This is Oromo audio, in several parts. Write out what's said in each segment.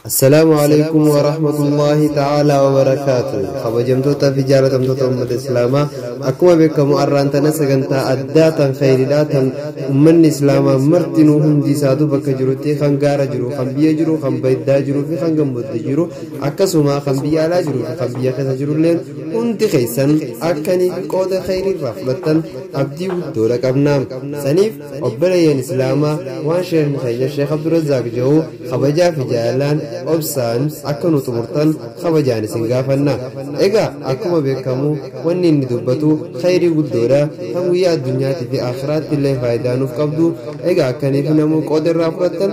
Assalaamu alaikum wa rahmatullahi ta'ala wa barakaatu. Kabajamtoota fi jaalatamtoota uummata Islaamaa, akkuma beekamu arraan tana sagantaa addaa tan khayriidhaa tan uummanni Islaamaa martinuu hundi isaatu bakka jirutti, kan gaara jiru, kan biyya jiru, kan bayddaa jiruu fi kan gammoojjii jiru, akkasuma kan biyya alaa jiruu fi kan biyya keessa jirulleen hundi keessan akkanii qooda khayriirraa fudhattan abdii guddoodha qabna. Saniif obboleeyyan Islaamaa, waan sheekni keenya Sheekh Abdurrazzaaq jedhu kabajaa fi jaalalaan obsaan akka nu xumurtan kabajaan isin gaafanna. Egaa akkuma beekamu wanni inni dubbatu khayrii guddoodha kan guyyaa addunyaatii fi akhiraatti illee faayidaa nuuf qabdu. Egaa akkaniif namuu qooda irraa fudhattan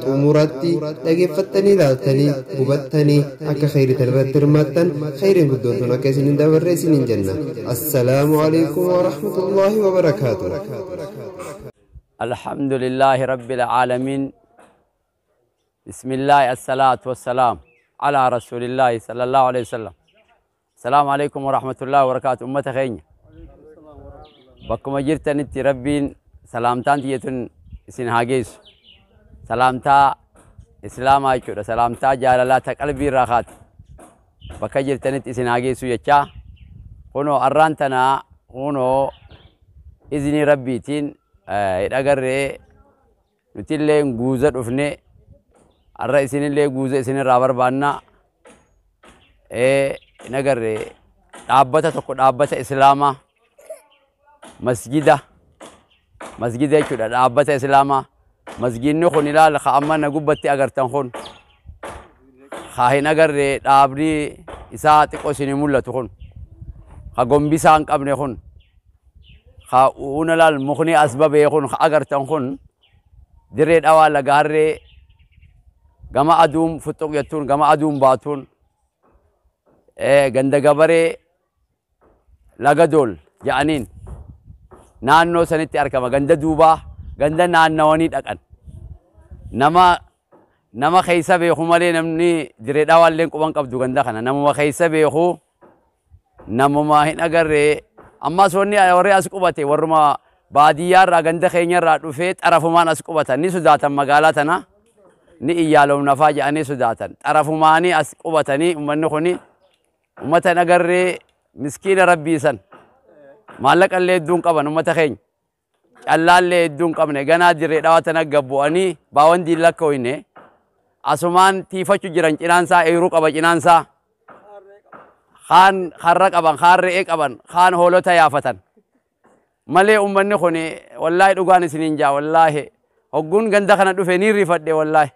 xumuratti dhageeffattanii, ilaaltanii, hubattanii akka khayrii tan irratti hirmaattan, khayriin guddoon tun akka isin hin dabarre isiniin jenna. Assalaamu alaikum wa rahmatullaahi wa barakaatu. الحمد لله رب العالمين، بسم الله، الصلاة والسلام على رسول الله صلى الله عليه وسلم. السلام عليكم ورحمة الله وبركاته. Ummata keenya bakkuma jirtanitti Rabbiin salaamtaan tiyyatun isin haa geessu. Salaamtaa Islaamaa jechuudha, salaamtaa jaalalaa ta qalbii irraa kaate bakka jirtanitti isin haa geessu jechaa, kunoo arraan tanaa kunoo iznii Rabbiitiin hidhagarree nutillee guuza dhufne. Arra isinillee guuza isinirraa barbaanna. Hin agarre dhaabbata tokko, dhaabbata Islaamaa, masjida, masjida jechuudha, dhaabbata Islaamaa. Masjidni kun ilaala ka amma na gubbatti agartan kun ka hin agarre dhaabni isaa xiqqoo isinii mul'atu kun ka gombisaa hin qabne kun ka una laal mukni as babee kun ka agartan kun Dirree Dhawaa laga Harree gama aduun fuxuq jettuun gama aduun baatuun ganda Gabaree Laga Dool jedhaniin naannoo sanitti argama. Ganda duubaa ganda naannawanii dhaqan nama keessa beeku malee namni Dirree Dhawaallee quban qabdu. Ganda kana namuma keessa beeku, namuma hin agarree. Ammas wanni warri as qubate warruma baadiyyaarraa ganda keenyarraa dhufee xarafumaan as qubatan. Ni sodaatan, magaalaa tana ni iyyaalomnafaa jedhanii sodaatan. Xarafumaanii as qubatanii. Ummanni kuni ummata hin agarree miskiina Rabbii san maallaqa illee hedduun qaban. Ummata keenya callaallee hedduun qabne ganaa Dirree Dhawaa tana gabbu'anii baawan diin asumaan tiifachu jiran. Cinaansaa eeruu qaba, cinaansaa kaan karra qaban, kaan re'ee qaban, kaan hoolota yaafatan malee. Ummanni kun wallaahi dhugaan isiniin jaa, wallaahi hogguun ganda kana dhufe ni rifadhe. Wallaahi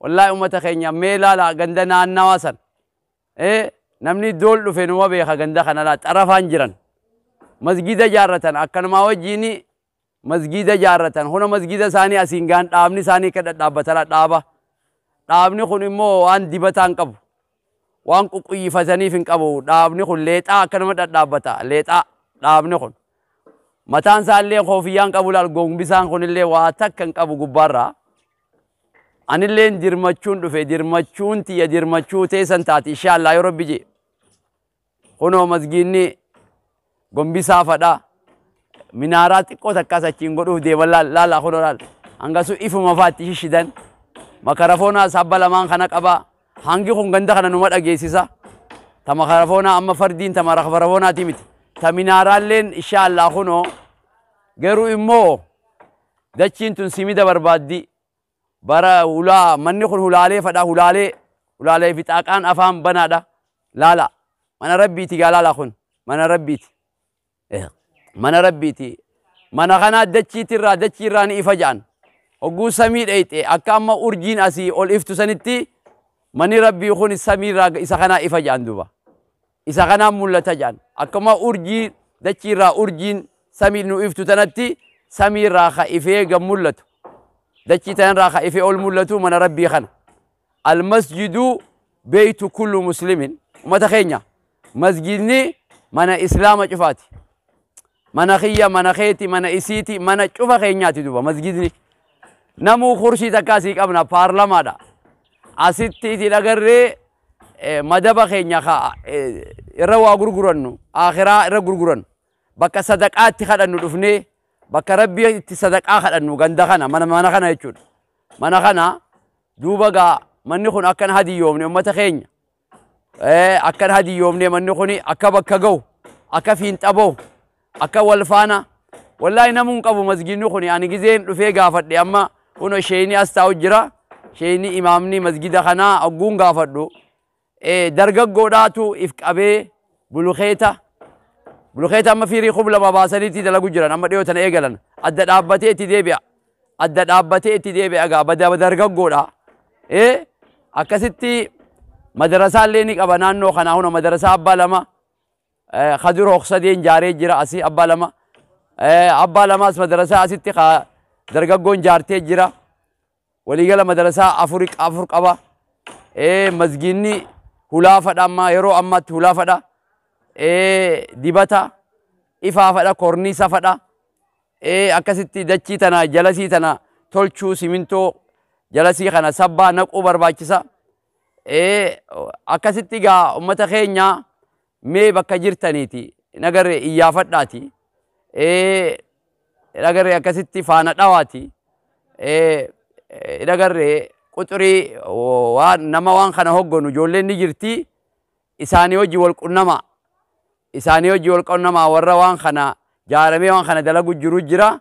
wallaahi ummata keenya mee laala ganda naannawaa san. Namni dool dhufe numa beeka. Ganda kana laa xarafaan jiran masgida jaarratan, akkanumaa wajjiini masgida jaarratan. Huna masgida isaanii asiin gaan dhaabni isaanii akka dhadhaabbatala dhaaba. Dhaabni kun immoo waan dibataa hin qabu, waan quqquyyifataniif hin qabu. Dhaabni kun leexaa akkanuma dhadhaabbata, leexaa. Dhaabni kun mataan isaallee koofiyyaan qabu. Laal, gombisaan kunillee waa takka hin qabu gubbaarraa. Anilleen dirmachuun dhufe, dirmachuun tiyya dirmachuu teessan taati inshaallaa yoo Rabbi jee. Kunoo masgiinni gombisaa fadha minaaraa xiqqoo takkaas achiin godhuuf deeman. Laal laala, kunoo laal, hangasu ifuma faatti shishidan. Makarafoonaa sabba lamaan kana qaba. Hangi kun ganda kana numa dhageessisa. Ta makarafoonaa amma fardiin ta makarafoonaati miti, ta minaaraalleen inshaallaa. Kunoo garuu immoo dachiin tun simida barbaaddi. Bara hulaa manni kun hulaalee fadha, hulaalee hulaalee fi xaaqaan afaan banaadha. Laala, mana Rabbiiti gaa. Laala, kun mana Rabbiiti, mana Rabbiiti. Mana kanaa dachiitirraa dachiirraa ni ifa ja'an. Hogguu samii dheyxe akka amma urjiin asii ol iftu sanitti manni Rabbii kun samiirraa isa kanaa ifa ja'an. Duuba isa kanaan mul'ata ja'an. Akkuma urjii dachiirraa urjiin samii nu iftu tanatti samiirraa ka ifee gad mul'atu, dachii tanarraa ka ifee ol mul'atu mana Rabbii kana. المسجد بيت كل مسلم. Ummata keenya, masjidni mana Islaama cufaati. Mana kiyya, mana keeti, mana isiiti, mana cufa keenyaati. Duuba masjidni namuu kursii takka asii qabna, paarlamaadha. Asitti itti agarree madaba keenya ka irra waa gurgurannu, akhiraa irra gurgurannu, bakka sadaqaatti kadhannu dhufnee, bakka Rabbii itti sadaqaa kadhannu ganda kana, mana kana jechuudha. Mana kana duuba gaa. Manni kun akkan hadiyyoomne uummata keenya. Akkan hadiyyoomne manni kun akka bakka ga'u, akka fiinxaboo, akka wal faana. Wallaahi namuu hin qabu masgiidni kun ani gizeen dhufee gaafadhe amma kun sheeyni as taa'u jira. Sheeyni imaamni masgida kanaa ogguun gaafadhu. Dargaggoodhaatu if qabee bulukeeta. Bulukeeta amma firii 2000 baasaniitti dalagu jiran amma dhiyoo tana eegalan. Adda dhaabbatee itti deebi'a. Adda dhaabbatee itti deebi'a gaa bada dargaggoodha. Akkasitti madarasaallee ni qaba naannoo kanaa huna madarasaa abbaa lama. Kadur Hoksadeen jaaree jira asii abbaa lama. Abbaa lamaas madarasaa asitti dargaggoon jaartee jira. Waliigala madarasaa afur qaba. Masgiinni hulaafadha amma yeroo ammaatti hulaafadha. Dibata ifaafadha korniisa fadha. Akkasitti dachii tana jalasii tana tolchuu simintoo jalasii kana sabbaa naquu barbaachisa. Akkasitti gaa uummata keenya mee bakka jirtaniiti nagarree iyyaafadhaati. Nagarree akkasitti faana dhawaati. Nagarree quxurii waan nama waan kana hoggonu ijoolleen ni jirti. Isaanii hojii wal qunnamaa. Isaanii hojii wal qunnamaa warra waan kana jaaramee waan kana dalagu jiru jira.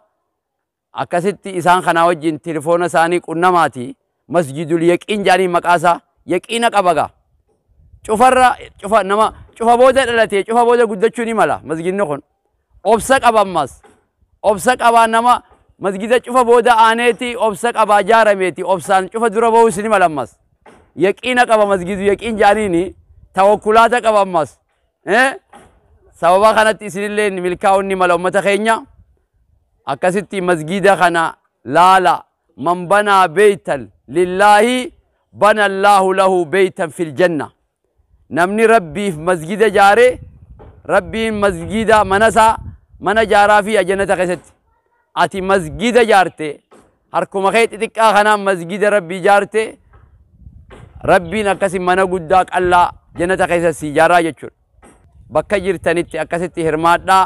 Akkasitti isaan kana wajjin telefoona isaanii qunnamaati. Masjidul Yaqiin jedhanii maqaasaa yaqiina qaba gaa. Cufarra cufa nama cufa booda dhalatee cufa booda guddachuu ni mala masgidni kun. Obsa qaba ammas. Obsa qabaa nama masgida cufa booda aaneeti obsa qabaa jaarameeti obsaan cufa dura ba'uus ni mala ammas. Yaqiina qaba masgidu yaqiin jedhaniini tawakkulaata qaba ammas. Sababa kanatti isinillee milkaa'uun ni mala uummata keenya. Akkasitti masgida kana laala man banaa beeytan lillaahi bana allaahu lahu beeytan fil janna. Namni rabbiif masgida jaare rabbiin masgida manasaa mana jaaraa fi jannata keessatti. Ati masgida jaarte harkuma kee xixiqqaa kanaan masgida rabbii jaarte rabbiin akkasi mana guddaa qallaa jannata keessatti si jaaraa jechuudha. Bakka jirtanitti akkasitti hirmaadhaa.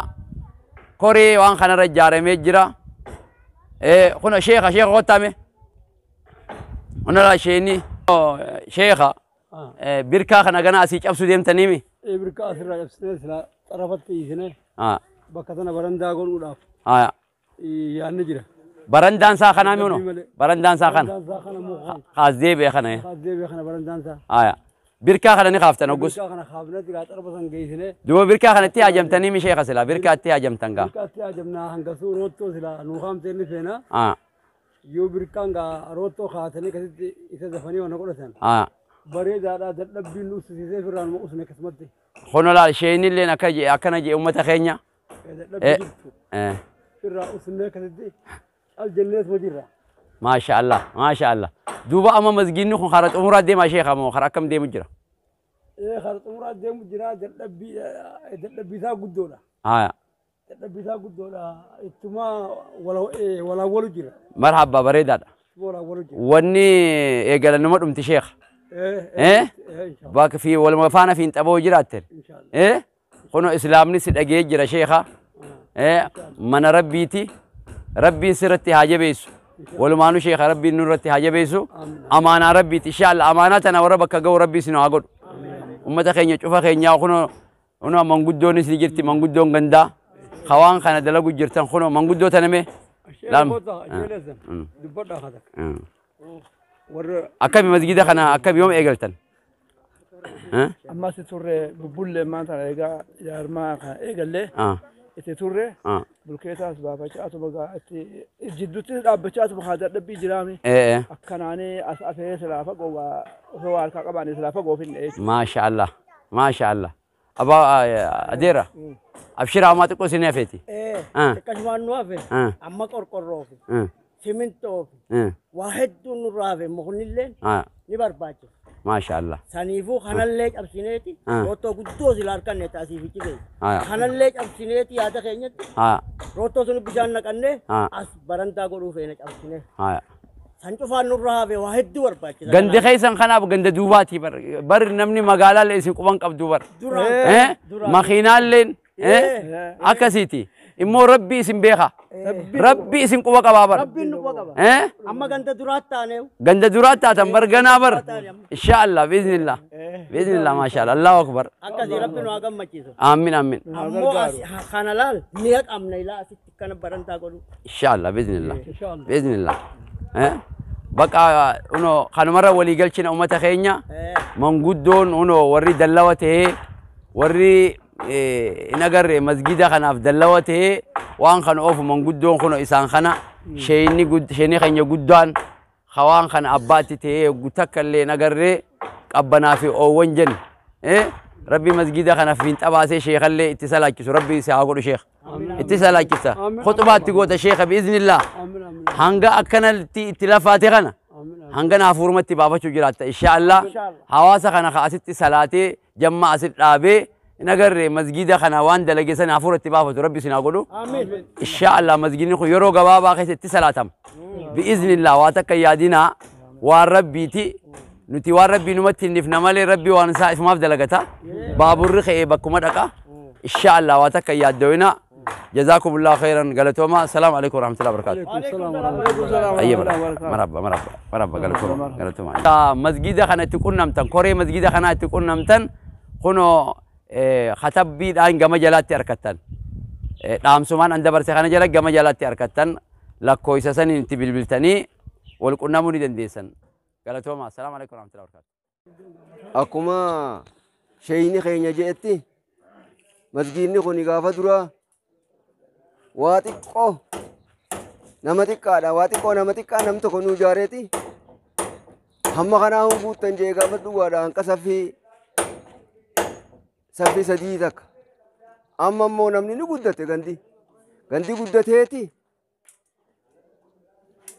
Koree waan kanarra ijaaramee jira. Kun sheekha sheekha qottame. Onalaa sheeni sheekha birkaa kana gana asii cabsuu deemtaniimi. Birkaa asirraa cabsinee silaa xarafatti hiisinee bakka tana barandaa godhuudhaaf yaadni jira. Barandaan isaa kanaa mi'uno? Barandaan isaa kana? Kaas deebi'e kana. Kaas deebi'e kana barandaan isaa. Birkaa kana ni kaaftan hoggus. Birkaa kana kaafnetti gaa xarfa san geessinee. Duuba birkaa kanatti hajamtanii mi sheekha silaa birkaatti hajamtan gaa. Birkaatti hajamnaa hangasuu roottoo silaa nuu kaamtee ni feena. Yoo birkaan gaa roottoo kaatanii akkasitti isa dafanii waan godhatan. Bareedaadhaa dadhabbiin nu uffisiisee firraan nu usne akkasumatti. Hono laal isheenilleen akka jee akkana jee uummata keenya. Dadhabbii jirtu. Firraa usnee akkasitti al jennees hojiirra. Maasha Allah maasha Allah. Duuba amma masgiinni kun karaa xumuraa deemaa sheekha moo karaa akkam deemu jira? Karaa xumuraa deemu jira dadhabbii isaa guddoodha. Dadhabbii isaa guddoodha ittuma walaawwalu jira. Marhaba bareedaadha. Walaawwalu jira. Wanni eegalanuma dhumti sheekha. Bakka fi waluma faana fi xaboo jiraatte. Kuno islaamni si dhagee jira sheekha. Mana rabbiiti. Rabbiin sirratti haa jabeessu. Walumaanuu sheekha rabbiin nurratti haa jabeessu. Amaanaa rabbiiti inshaalla amaanaa tana warra bakka ga'u rabbii isin haa godhu. Uummata keenya cufa keenyaa kuno kuno manguddoonis ni jirti manguddoon gandaa. Hawaan kana dalagu jirtan kuno manguddoo tana mee. Akkami masgida kana akkami yoom eegaltan? Ammas turre bubbullee maanta eegaa jaarmaa kana eegallee itti turre bulkeetaas baafachaa atuma gaa itti jidduutti dhaabbachaa atuma haa dadhabbii jiraame akkanaanii as afee silaa fagoo waa osoo waa harkaa qabaanii silaa fagoo finne jechuudha. Maasha Allah maasha Allah. Abaa adeera abshira ammaa xiqqoo isin hafeeti. Akkasumaan nu hafe amma qorqorroofi simintoofi waa hedduun nurraa hafe muknilleen ni barbaachisa. Maasha Allah. Saniifuu kanallee cabsineeti roottoo guddoo sila harkanne taasifichi keessa. Kanallee cabsineeti yaada keenyatti roottoo sun bishaan naqannee as barandaa godhuu feena cabsinee. San cufaan nurraa hafe waa hedduu barbaachisa. Gandi keessan kanaaf ganda duubaati bar bar namni magaalaallee isin quban qabdu bar. Makiinaalleen akkasiiti. Immoo Rabbi isin beeka. Rabbi isin quba qabaa bar. Rabbiin nu quba qaba. Amma ganda duraatti taanee. Ganda duraatti taatan bar ganaa bar. Inshaallah biiznillah. Biiznillah maashaallah. Allahu akbar. Akkasii Rabbi nu haa gammachiisu. Aamin aamin. Ammoo kana laal mi'a qabna ilaa asitti kana barantaa godhu. Inshaallah biiznillah. Biiznillah. Baqa uno kanumarra walii galchina uummata keenya manguddoon uno warri dallawa ta'ee warri hin agarre masgida kanaaf dallawa ta'ee waan kana oofu manguddoon kun isaan kana sheeyni keenya guddaan waan kana abbaatti ta'ee takka illee hin agarre qabbanaa fi oowwan jenne Rabbi masgida kanaaf hin xabaasee sheekallee itti salaachisu Rabbi si haa godhu sheekh itti salaachisa khuxubaatti goota sheekha biiznillah hanga akkanatti itti lafaate kana hanga hafuurumatti baafachuu jiraatta inshaallah hawaasa kana asitti salaatee jamma asitti dhaabee hin agarre masgida kana waan dalage sana hafuuratti baafatu Rabbi sin haa godhu inshaallah masgidni kun yeroo gabaabaa keessatti salaatama biiznillah waa takka yaadinaa waan Rabbiiti nuti waan Rabbii numatti hin dhifna malee Rabbi waan isaa ifumaaf dalagata baaburri ka'ee bakkuma dhaqa inshaallah waa takka yaaddooyina جزاكم الله خيرا قالتوما السلام عليكم ورحمة الله وبركاته. أي مرحبا مرحبا مرحبا قالتوما قالتوما. مسجد خنا تكون نمتن كوري مسجد خنا تكون نمتن خنو خطب بيد أن جم جلات أركتن. دام سمان عند برسة خنا جلات جم جلات أركتن لكويسة سنين تبيل بلتني والكنا مني دنديسن. قالتوما السلام عليكم ورحمة الله وبركاته. أكما شيء خيني جئتي مسجدني خني غافة درا. Waa xiqqoo nama xiqqaadha waa xiqqoo nama xiqqaa nam tokko nu ijaareeti hamma kanaa hun guuttan jee gaafa dhugaadha hanqa saffii sadii takka amma immoo namni ni guddate gandi guddateeti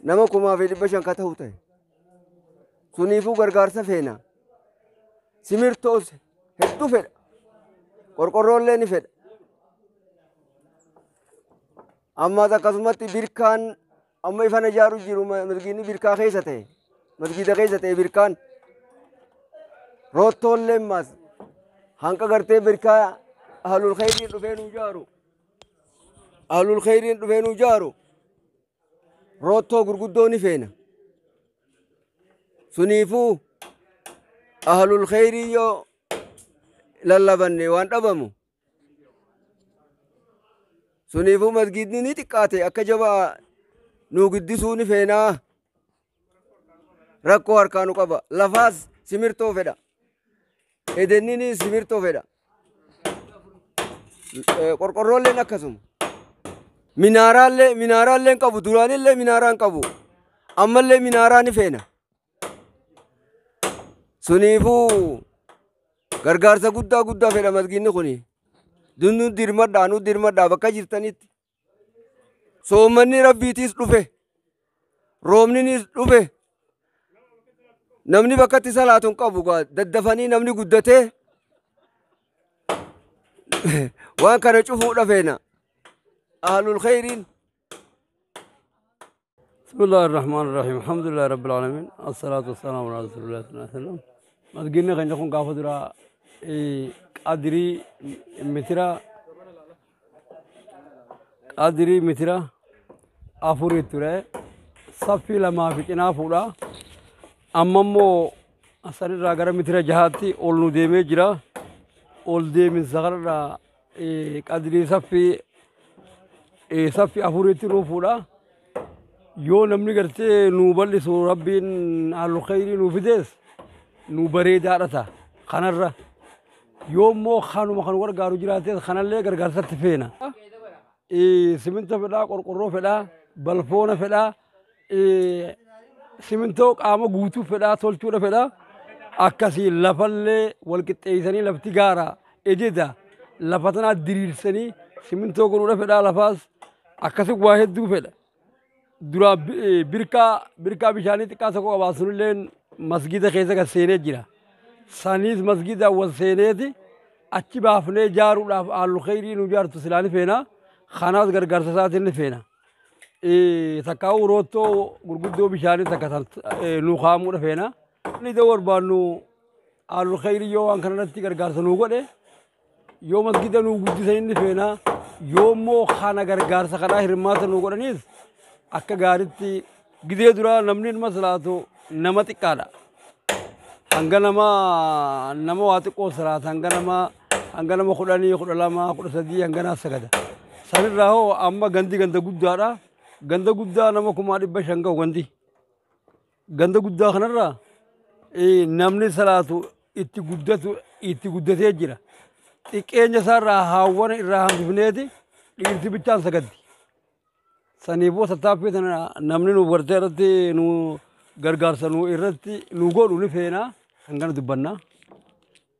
nama 1500 ka ta'u ta'e suniifuu gargaarsa feena simirtoos hedduu fedha qorqorroollee ni fedha amma akkasumatti birkaan amma ifan ijaaru jiru masgiidni birkaa keessa ta'e masgiida keessa ta'e birkaan roottoollee maas hanqa gartee birkaa ahlul khayriin dhufee nu ijaaru ahlul khayriin dhufee nu ijaaru roottoo gurguddoo ni feena suniifuu ahlul khayrii yoo lallabanne waan dhabamu suniifuu masgiidni ni xiqqaate akka jabaa nu guddisuu ni feenaa rakkoo harkaa nu qaba lafaas simirtoo fedha edenninis simirtoo fedha qorqorroolleen akkasuma minaaraallee qabu duraanillee minaaraan qabu ammallee minaaraa ni feena suniifuu gargaarsa guddaa guddaa fedha masgiidni kuni. Nu dirmadhaa bakka jirtanitti. Soommanni Rabbiitiis dhufe. Roobninis dhufe. Namni bakkatti salaatu hin qabu daddafanii namni guddatee waan kana cufuudha feena. Ahlul khayriin. بسم الله الرحمن الرحيم الحمد لله رب العالمين الصلاة والسلام على رسول الله صلى الله عليه وسلم. مسجدنا كان يكون قافدرا قادري مترا afurii ture saffii lamaa fi cinaa fuudha. Amma immoo sanirraa gara mitira 6tti ol nu deemee jira. Ol deeminsa kanarraa qadirii saffii afuriitti nu fuudha. Yoo namni gartee nu bal'isu Rabbiin halluu khayrii nu fidees nu bareedaadha ta'a kanarra. Yoo immoo kanuma kan gargaaru jiraates kanallee gargaarsatti feena. Simintoo fedhaa, qorqorroo fedhaa, balfoona fedhaa, simintoo qaama guutuu fedhaa, tolchuudha fedhaa. Akkasii lafallee wal qixxeessanii lafti gaara ejeda lafa tanaa diriirsanii simintoo godhuudha fedhaa lafaas akkasii waa hedduu fedha. Dura birkaa bishaanii xiqqaa tokko qabaasunillee masgida keessa kan seenee jira. Saniis masgida wal seeneeti achi baafnee ijaaruudhaaf halluu khayrii nu ijaartu silaa ni feena. Kanaas gargaarsa isaatiin ni feena. Takkaa'uu roottoo gurguddoo bishaanii takka nu kaamuudha feena. Inni ta'uu barbaannu halluu khayrii yoo waan kanarratti gargaarsa nu godhe yoo masgida nu guddisan inni feena. Yoommoo kana gargaarsa kanaa hirmaata nu godhaniis akka gaaritti gidee duraa namni ilma salaatu nama xiqqaadha. Hanga nama nama waa xiqqoo salaata hanga nama hanga nama 10, 12, 13 hanga sagada. Sanirraa hoo amma gandi ganda guddaadha. Ganda guddaa nama 500,000 gahu gandi. Ganda guddaa kanarraa namni salaatu itti guddatu itti guddatee jira. Xiqqeenya isaarraa haawwana irraa hambifneeti dhiirti bichaan sagaddi. Saniifuu tattaaffii tana namni nu gartee irratti nu gargaarsa nu irratti nu godhu ni feena. Hangana dubbannaa.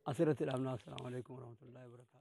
Asirratti dhaabnaa. Assalaamu alaikum warahmatullahi wabarakatuh.